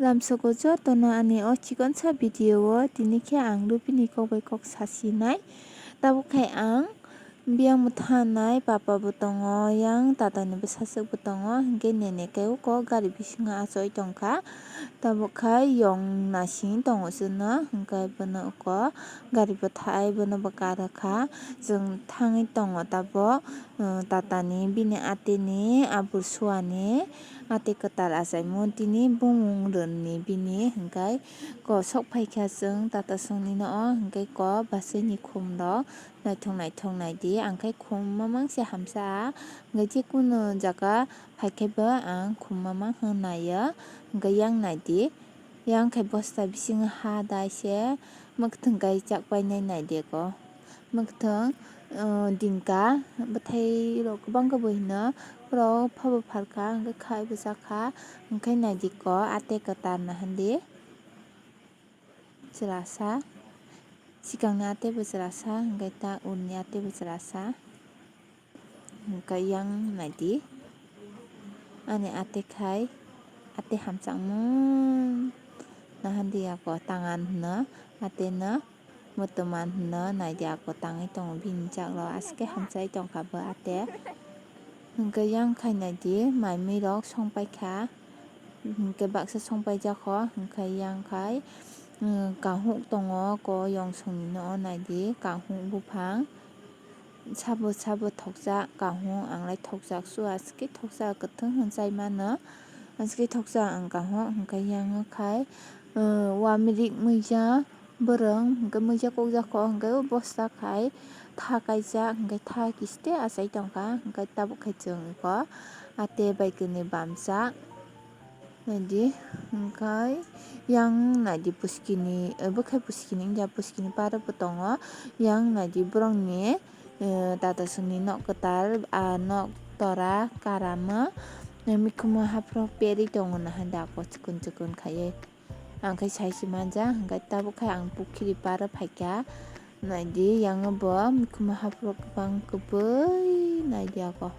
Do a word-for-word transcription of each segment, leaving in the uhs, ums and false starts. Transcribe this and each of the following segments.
Lamsoko jotono ani o chikonsa video o tini khe ang Rupini kok bai kok sasinai. Tabuk khai ang biyang bo thanai, papa bo tongo, yang tata ni bwsajwk bo tongo, hinkhe nene khe uko gari bisingo achoi tongkha. Tabuk khai yong nasing tongo chwngno, hinkhe bono uko gari bwthai bono bwkha rwkha. Chwng thangwi tongo tabuk, uh, tata ni, bini atini, abur suani. Atwi kwtal achaimung tini bumung rwni bini, hinkhe ko sok phaikha chwng tata songni no o, hinkhe ko bwswini khum rok naithok naithok naidi, ang khe khum mamang se hamsa, hinkhe je kunu jaga phaikhe bo ang khum mamang hwn naio, hinkhe yang naidi, yang khe bosta bisingo ha dai se mwkhwtwng kai chak painai naidi ko. Mwkhwtwng, uh, dingka, bwthai rok kwbang khe bo hino, borok phabo phalkha, hwnkhe khai bo chakha, hwnkhe naidi ko, atwi kwtal nahardi chwlasa, swkangni atwi bo chwlasa, hwnkhe ta unni atwi bo chwlasa, hwnkhe yang naidi, ani atwi khai, atwi hamchakmung nahardi ako tangan hino, atwi no. Mwtwman hino naidi ako tangwi tongo bini jak rok, aske hamchai tongkha bo ate. Hwnkhe yang khai naidi mai mui rok song paikha, hwnkhe baksa song paijak kho, hwnkhe yang khai, um, kahuk tongo ko yong songni no naidi kahuk buphang. Sabo sabo thokjak kahung, ang lai thokjak su, aske thokjak kwthwng hwn chai mano, aske thokjak ang kahung, hwnkhe yang khai, uh, wamirik muija bwrwng, hwnkhe muija kokjak kho, hwnkhe o bosta khai tha kaijak, hwnkhe tha kiste achai tongkha, hwnkhe tabuk khai chwng eko ate bai kwnwi bamjak. Naidi, hwnkhe yang naidi puskini, eh, bwkhai puskini wngya, puskini parok bo tongo. Yang naidi borokni, eh, tata songni nok kwtal, ah, nok tora karamo, eh, mikhumo haphro perwi tongo nahardi ako chikon chikon khaiwi. Ang khe sai se manja, hwnkhe tabuk khai ang pukhiri paro phaikha. Naidi, yang bo mikhumo haphro kwbang kwbwi naidi ako.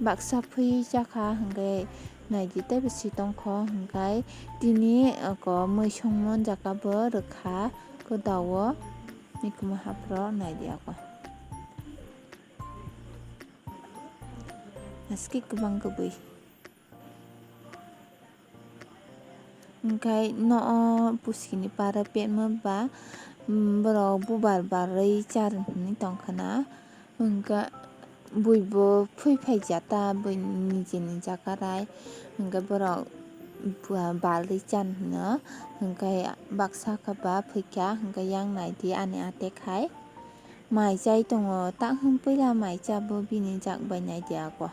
Baksa phui chakha hwnkhe naidi teibo si tongkho hwnkhe tini oko mui songmon jaka bo rwkha kwdao mikhumo haphro naidi ako. Aske kwbang kwbwi. Hwnkhe no o puskini para pemma ba, mm, borok bubar barwi char hwnwi tongkha na. Hwnkhe buibo phui phai jata, buini nijini jaka rai. Hwnkhe borok ba-, barwi chan hwno. Hwnkhe baksa khe ba phuikha, hwnkhe yang naidi ani atek hai. Mai chai tongo, tak hwn puila mai cha bo bini jak bai naidi ako.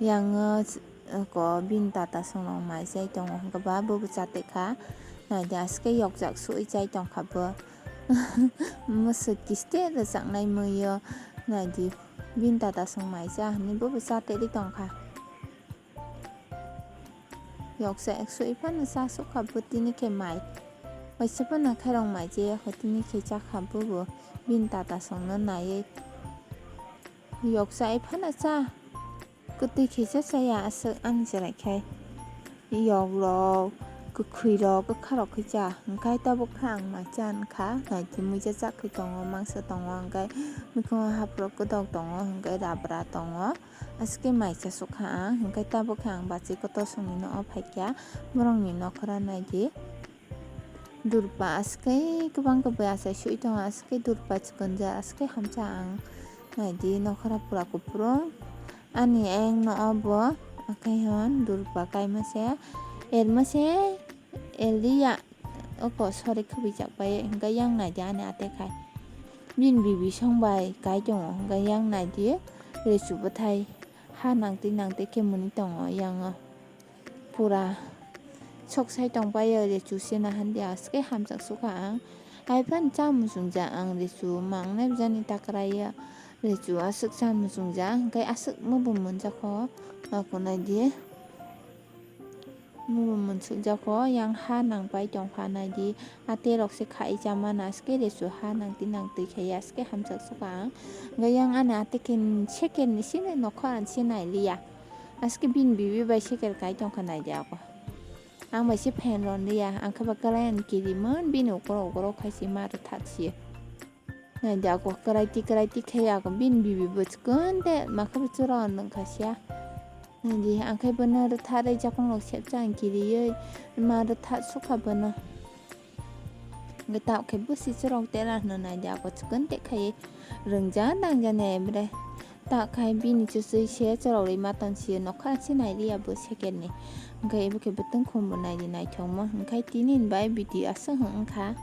Yang o ko bini tata song rok mai chai tongo hwnkhe ba bo bo chatekha. Naidi aske yokjak sui chai tongkha bo. Mwswk kiste rwchapnai mui o naidi bini tata song mai cha hinwi bo bo chaterwi tongkha. Yoksa ek sui phano cha sukha bo tini khe mai. Waisa phano khairok mai chaya kho tini khe chakha bo bo bini tata songno naiwi. Yoksa ai phano cha. Kwtwi khe cha chaya aswk ani chwrai khai. Yokrok, kwkhwirok, kwkharok khe cha. Hwnkhe tabuk khe ang mai cha wngkha. Naidi muicha chak khe tongo, mangsa tongo, hwnkhe mikhumo haprok kwdok tongo, hwnkhe rabra tongo. Aske mai cha sukha ang, hwnkhe tabuk khe ang bachwi kotor songni no o phaikha. Borokni nokhora naidi. Durpa aske kwbang kwbwi achai sui tongo, aske durpa chikon ja, aske hamcha ang naidi nokhora pura kuphuru. Ani ayang no obo akai hwn durpa kaima se, erma se, eliya oko sori khwbwi chak pai, hwnkhe yang naidi ani atek hai. Bini bibi song bai kai tongo, hwnkhe yang naidi rechu bwthai ha nangtwi nangtwi khe mwnwi tongo yang o. Pura sok sai tong pai o, rechu se nahan di aske hamjak sukha ang. Hai phano cha muchung ja ang rechu mangnai jani takrai ya. Rechu aswk cha muchung ja, hwnkhe aswk mubo mwnjakho. Ako nai di. Mubo mwnsuk jakho, yang ha nang pai tong kha nai di. Ate rok se khai cha mana, aske rechu ha nang twi nang twi khai ya, aske hamjak sukha ang. Hwnkhe yang ani ate khe second ni simi nokho ang se nai liya. Aske bini bibi bai seker kai tongkha naidi ako. Ang bai se phan ron liya, ang khe ba kwlai ani kirimon, bini ukoro ukoro khai se ma rwthat se. Naidi ako kwlai ti kwlai ti khai ako bini bibi bo chikon de, ma khe bo chwra on nung kha sia. Naidi ang khe bono rwthat rai jakong rok sepcha ang kiriwi ma rwthat sukha bono. Hwnkhe ta khe bwswi chwrok tela hwno naidi ako chikon te khai rwngja dangja ne bre. Ta khai bini chwswi se chwrok rwi matan se nokha se nai liya bo seker ni. Hwnkhe ebo khe bwtwng khum bo naidi naithokma. Hwnkhe tini ni bai video aswk wng kha.